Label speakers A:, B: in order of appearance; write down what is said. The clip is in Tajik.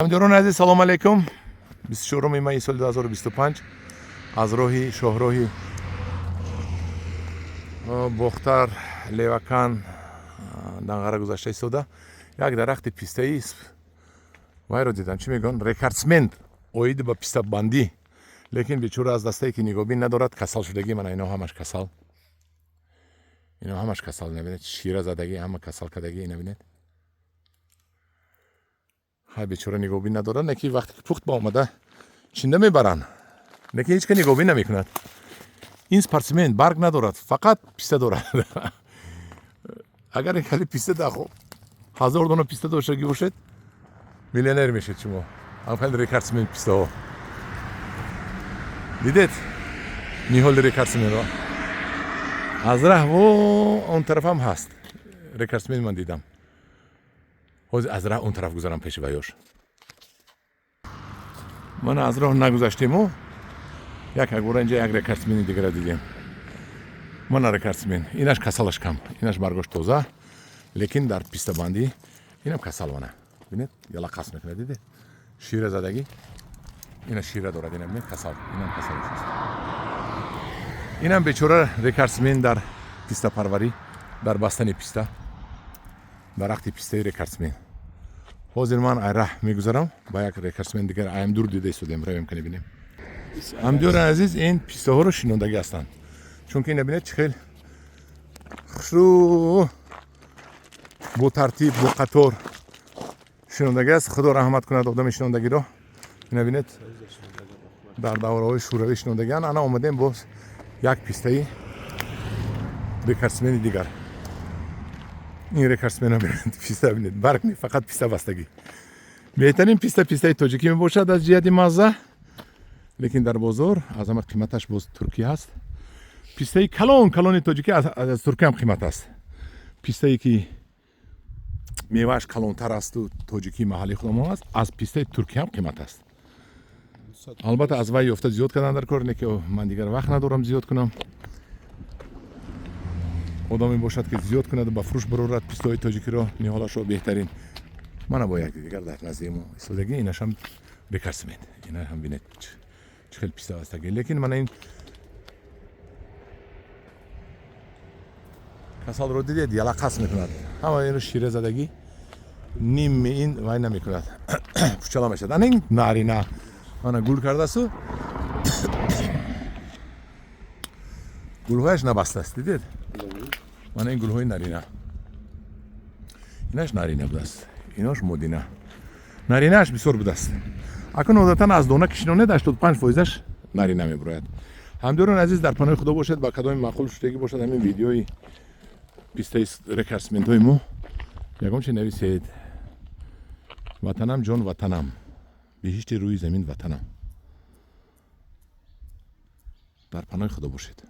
A: Ҳамдиёрони азиз, салому алайкум. 24 майи соли 2025 аз роҳи шоҳроҳи Бохтар, Левакан, Данғара гузашта истода, як дарахти пистаи вайро дидам. Чӣ мегӯянд, рекордсмен оиди ба пистабандӣ, лекин бечора аз дастае ки нигоҳбин надорад, касал шудагӣ. Мана, ино ҳамаш касал, ино ҳамаш касал. Набинед, шира задагӣ, ҳама касал кардагӣ. Ина бинед. Ҳай, бечора нигоҳбин надорад. Не ки вақте ки пухт ба омада чинда мебаранд, лекин ҳеч ка нигоҳбин намекунад. Ин спортсмен барг надорад, фақат писта дорад. Агар хеле писта дахо 1000 дона писта доштагӣ бошед, миллионер мешед шумо. Ам хеле рекордсмен пистаҳо. Дидед ниҳоли рекордсменро? Аз раҳ во он тарафам ҳаст рекордсмен, ман дидам. Ҳозир аз раҳ он тараф гузарам пеши ваёш. Ман аз роҳ нагузаштему як агора инҷа як рекордсмени дигара дидем. Мана рекордсмен. Инаш касалаш кам, инаш баргош тоза, лекин дар пистабандӣ инам касал. Мана бинед, ялақас мекунад. Дидед, шира задагӣ. Ина шира дорад. Ина бинед, касал, инам касалаш аст. Инам бечора рекордсмен дар пистапарварӣ, дар бастани писта, дарахти пистаи рекордсмен. Ҳозир ман ай раҳ мегузарам ба як рекордсмен дигар. Аям дур дида истодем, равем, кани бинем. Ҳамдиёри азиз, ин пистаҳоро шинондагӣ ҳастанд, чунки ина бинед, чӣ хел хушрӯ, бо тартиб, бо қатор шинондагӣ аст. Худо раҳмат кунад одами шинондагиро. Ина бинед, дар давраҳои шӯравӣ шинондагиан. Ана омадем боз як пистаи рекордсмени дигар. Ин рекордсмена бинед, писта бинед, барг не, фақат писта бастагӣ. Беҳтарин писта пистаи тоҷикӣ мебошад аз ҷиҳати мазза, лекин дар бозор аз ҳама қиматаш боз туркия аст. Пистаи калон калони тоҷикӣ аз туркия ҳам қимат аст. Пистае ки мевааш калонтар асту тоҷикии маҳаллии худамон аст, аз пистаи туркия ҳам қимат аст. Албатта, аз вай ёфта зиёд кардан дар кор не, ки ман дигар вақт надорам зиёд кунам. Одаме бошад, ки зиёд кунаду ба фурӯш барорад пистаҳои тоҷикиро, ниҳолашро беҳтарин. Мана бо як дигар дар назди мо истодагӣ. Инашам рекордсмен. Ина ҳам бинед, чӣ хел писта бастагӣ. Лекин мана ин касалро дидед, ялақас мекунад. Ҳама инро шира задагӣ, ними ин вай намекунад, пучала мешавад. Ана ин нарина, ана гул кардасту гулҳояш набастааст. Дидед, мана ин гулҳои нарина. Инаш нарина будааст, инош модина. Наринааш бисёр будааст. Акун одатан аз дона ки шинонед, 85 фоизаш нарина мебурояд. Ҳамдиёрон азиз, дар паноҳи Худо бошед. Ба кадоми маъқул шудагӣ бошад ҳамин видеои пистаи рекордсментҳои мо, ягон чи нависед. Ватанам ҷон, ватанам, биҳишти рӯи замин ватанам. Дар паноҳи Худо бошед.